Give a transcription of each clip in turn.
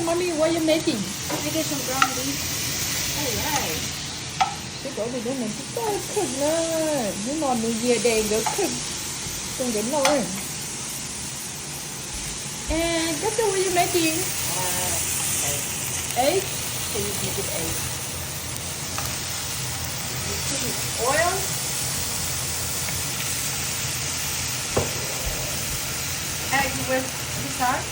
Mommy, what you making? I get some ground beef. All right. Peb cov tus tub no tsis txawj cook na. Hnub no New Year Day nkawd cook rau nkawd noj. And guess what you making? Uh, egg. Egg? Can you make it egg? You put in oil. Egg with this side.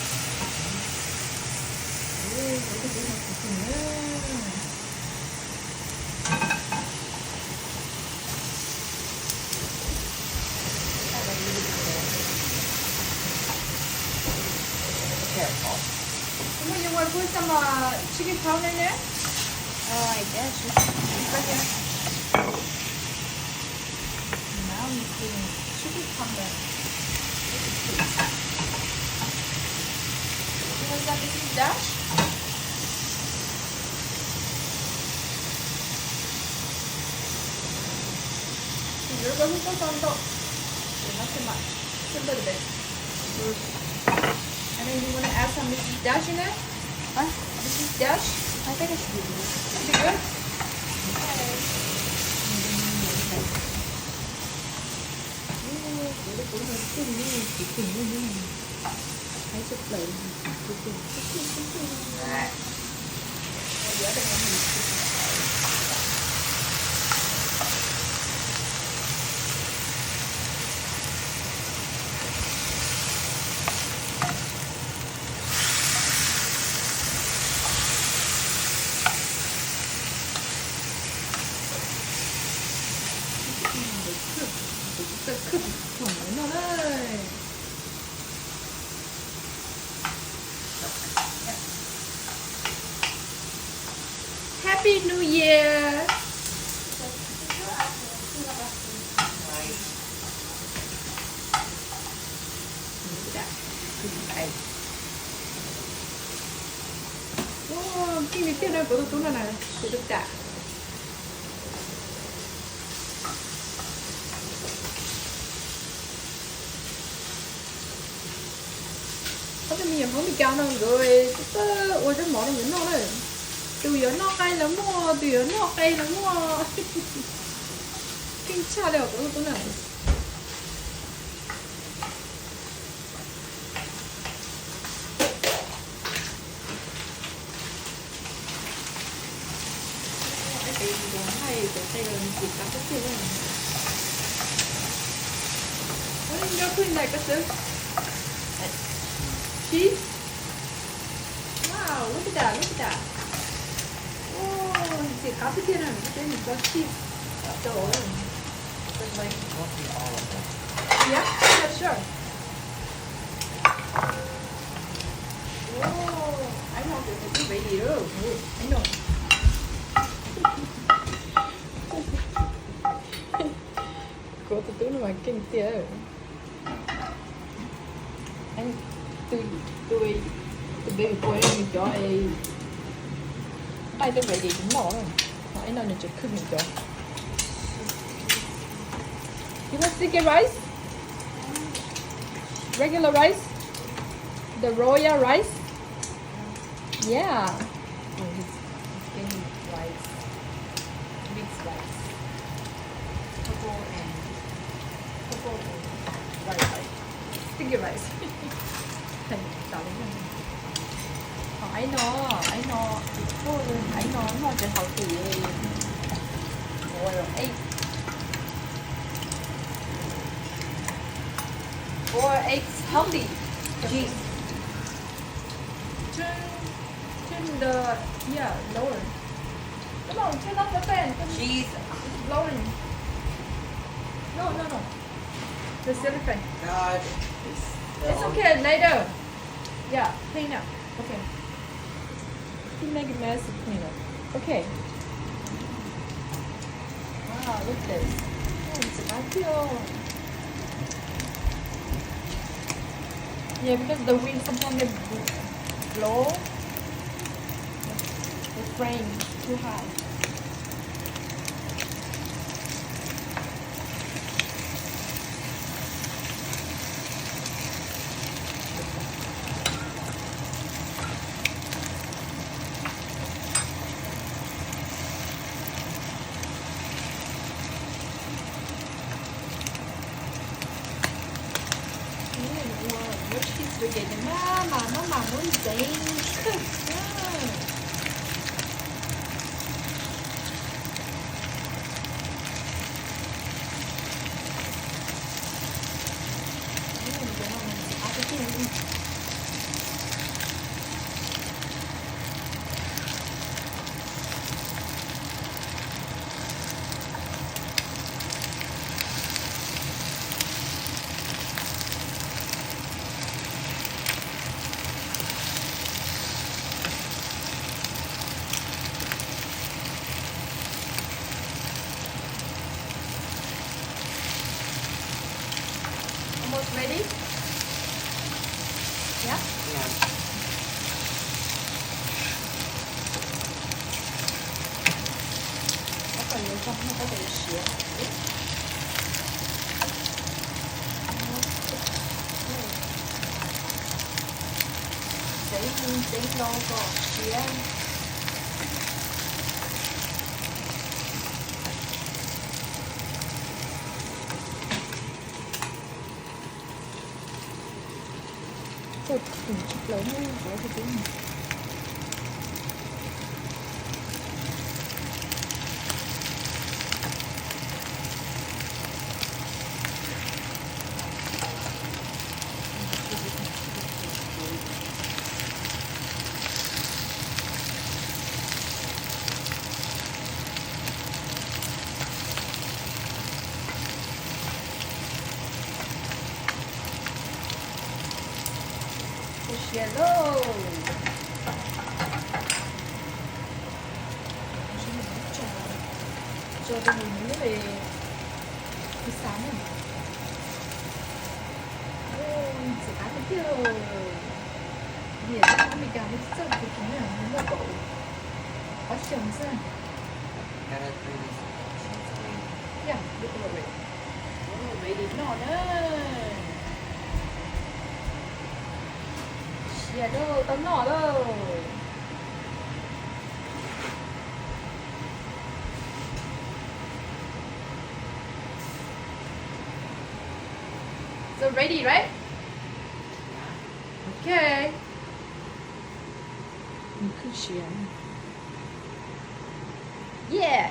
Careful. Ua, you want put some uh, chicken powder in there? Uh, I guess. Right here. Now you put in chicken powder. You want some, Missus Dash? Ntawd koj hlub txhob txo ntau. Not too much. Just a little bit. And then you want to add some Missus Dash in there? Huh? Missus Dash? I think I should do this. Is it good? Happy New Year. Ua, kheej li tiag na kuv tus tub no na, kuv tus tam. Qhov twg me nyuam Hmoob Meskas no nkawd txawj ua zaub mov rau nkawd noj na. Tus yuav noj qe los muaj, tus yuav noj qe los muaj. Kheej tshaj li os kuv tus tub na. Ua, nyob pwg ntawm ko xwb. Cheese. Wow, look at that, look at that. Ua, ntxim qab tiag tiag na, nws tso cheese rau. Yeah, yeah, sure. Ua, I know, I know. Kuv tus tub no mas keej tiag. Tus, tus, tus baby boy no nws cov es nqaij twb ready noj na. Ho ib no nws tseem cook nws cov. You want sticky rice? Regular rice? The royal rice? Yeah. Oh, he's, he's getting rice. Mixed rice. Purple and, purple and white rice. Sticky rice. Ho ib no, ib no, ib no noj tsis healthy. Boil egg. Boil eggs healthy. Jeez. Turn, turn the, yeah, lower. Come on, turn off the fan. Come on. Jeez. It's blowing. No, no, no. The ceiling fan. God, it's, it's okay, later. Yeah, clean up. Okay. You make a mess, clean up. Okay. Wow, look at this. Oh, it's a bad deal. Yeah, because the wind sometimes they bl-, blow the frame too high. Maj mam, maj mam muab ntxeev kawg na. Almost ready? Yeah? Yeah. Tab tom yuav zoo no tab tom yuav siav. Ntxeev mus ntxeev los kom siav. Tsis plaws no, tsis plaws no. Kho siav lauj. Tso rau mus muab li pizza na. Ntxim qab tiag tiag. Niam tij Hmoob Amelikas muaj txawj kuv tus me nyuam muaj kaum ob xyoos xwb. Yeah, look over it. Ready noj na. Siav lauj, tau noj lauj. So ready, right? Okay. Nws khwj siav. Yeah.